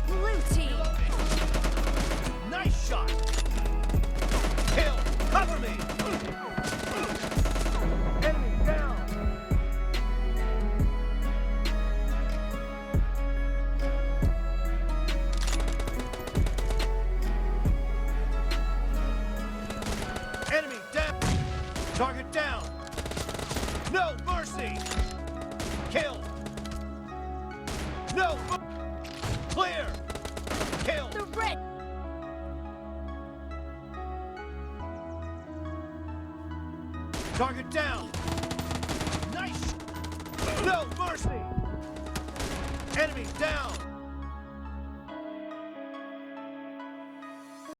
Blue team. Nice shot. Kill. Cover me. Enemy down. Enemy down. Target down. No mercy. Kill. No. Clear. Kill. The red Target down. Nice. No mercy. Enemy down.